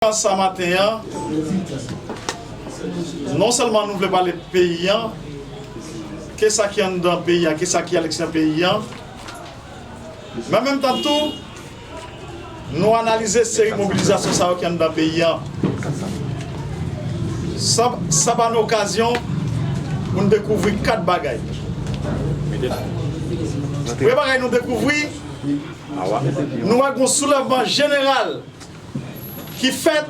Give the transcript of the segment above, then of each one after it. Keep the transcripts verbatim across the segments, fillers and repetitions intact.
Sa maten an, non sèlman nou vle pale de peyi an, ke sa ki anndan peyi an, ke sa ki aleksyè peyi an, men an menm tan tou, nou analize seri mobilizasyon sa yo ki anndan peyi an. Sa, sa ba nou okazyon pou n dekouvri kat bagay. Premye bagay nou dekouvri, nou wè gen yon soulèvman jeneral ki fèt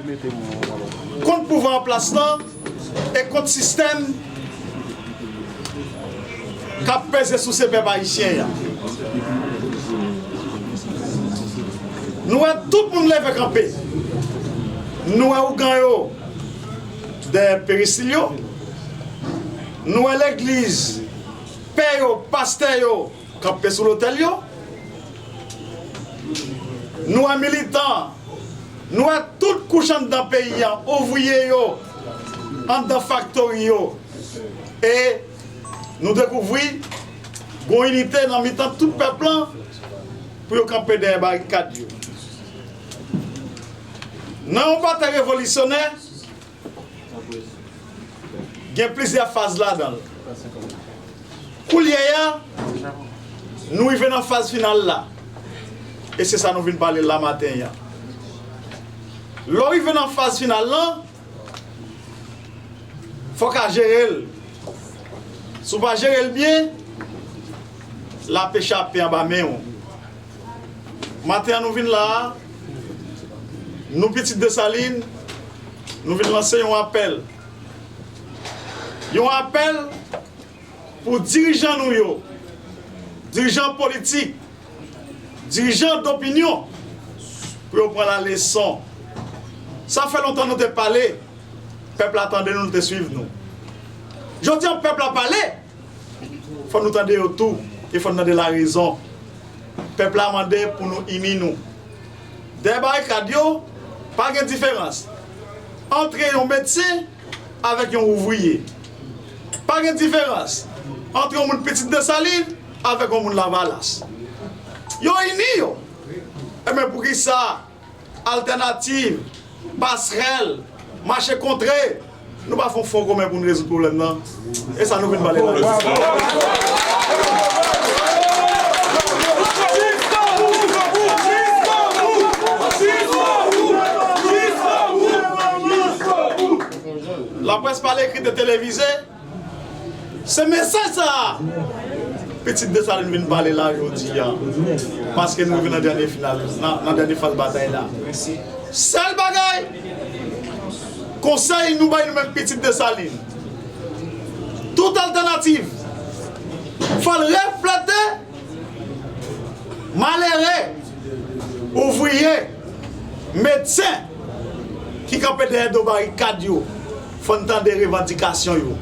kont pouvwa an plas lan e kont sistèm k ap peze sou se pèp ayisyen an. Nou wè tout moun leve kanpe. Nou wè ougan yo dèyè peristil yo. Nou wè legliz, pè yo, pastè yo kanpe sou lotèl yo. Nou wè militan, nou wè tout kouch anndan peyi an, ouvriye yo, anndan faktori yo. E nou dekouvri gon inite nan mitan tout pèp lan pou yo kanpe dèyè barikad yo. Nan yon batay revolisyonè, gen plizyè faz ladan l. Koulye a, nou rive nan faz final la. E se sa nou vin pale la maten an. Lè w rive nan faz final lan, fò w ka jere l. Si w pa jere l byen, l ape chape anba men w. Maten an nou vin la a, nou Pitit Desalin, nou vin lanse yon apèl. Yon apèl pou dirijan nou yo, dirijan politik, dirijan dopinyon, pou yo pran laleson. Sa fè lontan nou te pale, pèp la tande nou, l te swiv nou. Jodi a, pèp la pale, fò nou tande yo tou, e fò n tande larezon. Pèp la mande pou nou ini nou. Dèyè barikad yo, pa gen diferans antre yon medsen avèk yon ouvriye. Pa gen diferans antre yon moun Pitit Desalin avèk yon moun Lavalas. Yo ini yo. Ebyen, poukisa Altènativ, Pasrèl, Mache Kontre, nou pa fè yon fon komen pou n rezoud pwoblèm nan? E sa nou vin pale la. Laprès pa lekri, te televize, se mesaj sa a Pitit Desalin vin pale la jodi a, paske nou rive nan dènye final, nan, nan dènye faz batay la. Sèl bagay, konsèy nou bay nou menm Pitit Desalin, tout altènativ, fò l reflete malere, ouvriye, medsen ki kanpe dèyè do barikad yo. Fò n tande revandikasyon yo.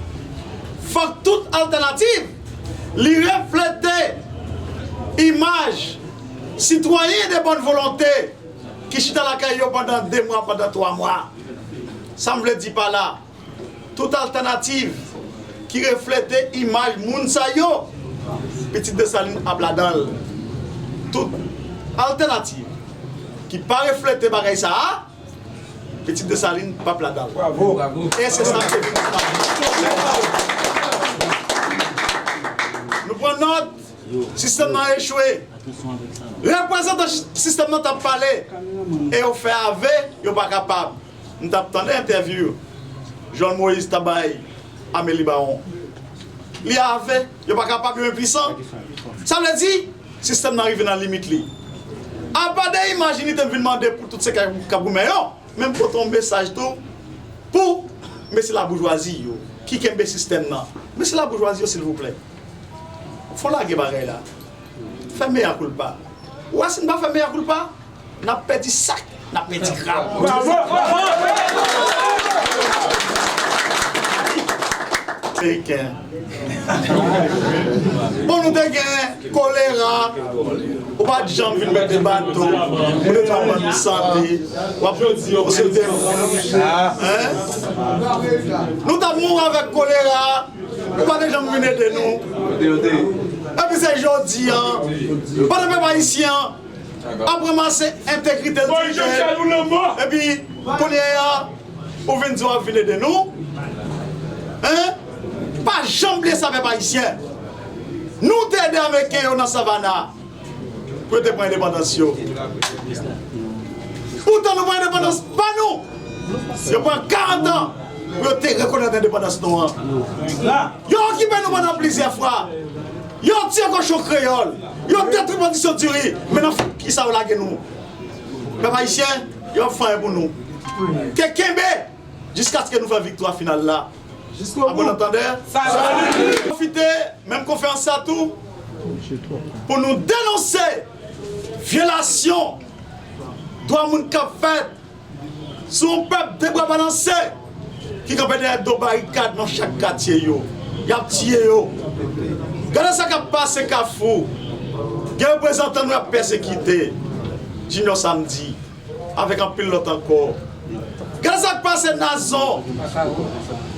Fòk tout altènativ li reflete imaj sitwayen de bòn volonte ki chita lakay yo pandan de mwa, pandan twa mwa. Sa m vle di pa la, tout altènativ ki reflete imaj moun sa yo, Pitit Desalin ap ladan l. Tout altènativ ki pa reflete bagay sa a, Pitit Desalin p ap ladan l. Bravo. E se sa ke vin tabli. Nou pran nòt, sistèm nan echwe. Reprezantan sistèm nan t ap pale, e yo fè ave, yo pa kapab. M t ap tande entèvyou Jovenel Moïse t ap bay Amélie Baron. Li ave, yo pa kapab, yo enpuisan. Sa vle di, sistèm nan rive nan limit li. Apa de imaj Inite m vin mande pou tout se k ap goumen yo, men m pote yon mesaj tou pou mesye laboujwazi yo ki kenbe sistèm nan. Mesye laboujwazi yo, silvouplè, fò lage bagay la. Fè mea culpa. Ou wè, si n pa fè mea culpa, n ap pèdi sak, n ap pèdi grap. Ameriken. Bon, nou te gen kolera, ou pa t janm vin mete bato, ou te fè yon bann sante, w ap posede, hein? Nou t ap mouri avèk kolera, ou pa t janm vin ede nou. Epi se jodi a, pandan pèp ayisyen an ap ranmase entegrite l, epi Kounye a, ou vin di w ap vin ede nou? Hein? Pa janm bliye sa, pèp ayisyen. Nou te ede Ameriken yo nan Savannah pou yo te pran endepandans yo. Poutan nou pran endepandans pa nou. Yo pran karant an pou yo te rekonèt endepandans nou an. Yo okipe nou pandan plizyè fwa. Yo tiye kochon kreyòl. Yo detwi pwodiksyon diri. Men nan fòk kisa yo lage nou? Pèp ayisyen, yo ap fè anyen pou nou. Ke kenbe jiskaske nou fè viktwa final la. A bon antandè. Pwofite menm konferans sa tou pou nou denonse vyolasyon dwa moun k ap fèt sou yon pèp de bra balanse ki kanpe dèyè do barikad nan chak katye yo. Y ap tiye yo. Gade sa k ap pase Kafou. Gen reprezantan nou y ap pèsekite. Junior Samedi. Avèk anpil lòt ankò. Gade sa k pase Nazon.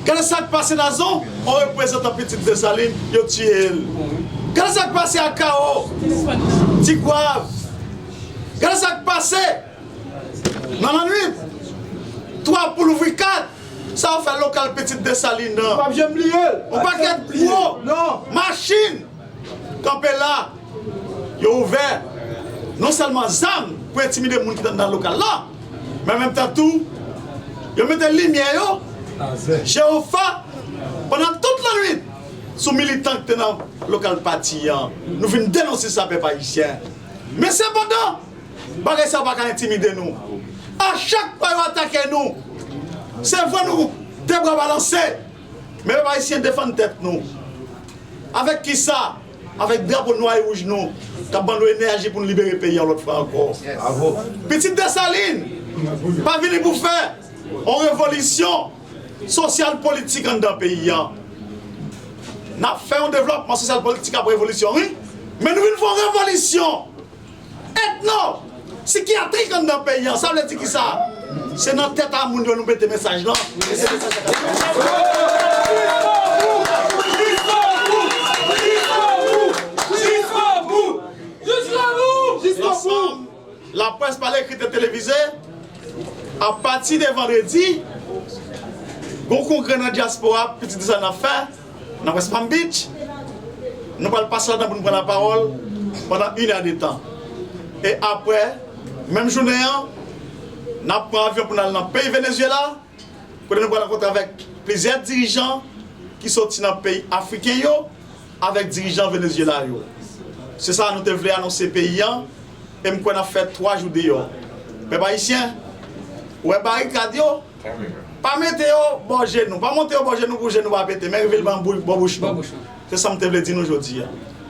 Gade sa k pase Nazon. On reprezantan Pitit Desalin, yo tiye l. Gade sa k pase Akao, Tigwav. Gade sa k pase nan lannwit. Twa pou louvri kat. Sa yo fè lokal Pitit Desalin nan. P ap janm bliye l. On pakèt gwo machin kanpe la. Yo ouvè non sèlman zam pou entimide moun ki t anndan lokal la, men an menm tan tou, yo mete limyè yo, jewofa, pandan tout lannwit sou militan ki te nan lokal pati an. Nou vin denonse sa, pèp ayisyen. Men sepandan, bagay sa yo pa ka entimide nou. A chak fwa yo atake nou, se vre nou de bra balanse. Men pèp ayisyen, defann tèt nou. Avèk kisa? Avèk drapo nwa e wouj nou k ap ban nou enèji pou nou libere peyi a yon lòt fwa ankò. Pitit Desalin pa vini pou fè yon revolisyon sosyal politik anndan peyi a. N ap fè yon devlòpman sosyal politik ap revolisyon, wi. Men nou vin fè yon revolisyon etno, sikyatrik anndan peyi a. Sa vle di kisa? Se nan tèt a moun yo nou mete mesaj lan. E se mesaj sa k ap fè. Laprès, pa lekri, te televize, apati de vandredi, gon kongrè nan dyaspora Pitit Desalin ap fè nan West Palm Beach. Nou pral pase ladan pou nou pran lapawòl pandan inèdtan. E apre, menm jounen an, n ap pran avyon pou n al nan peyi Venezyela, kote nou pral rankontre avèk plizyè dirijan ki soti nan peyi afriken yo, avèk dirijan Venezyela yo. Se sa nou te vle anonse peyi an, e m kwè n ap fè twa jou deyò. Pèp ayisyen, ou wè barikad yo, pa mete yo bò je nou, pa monte yo bò je nou pou je nou pa pete, men rive l ban bou-, bò bouch nou. Se sa m te vle di nou jodi a.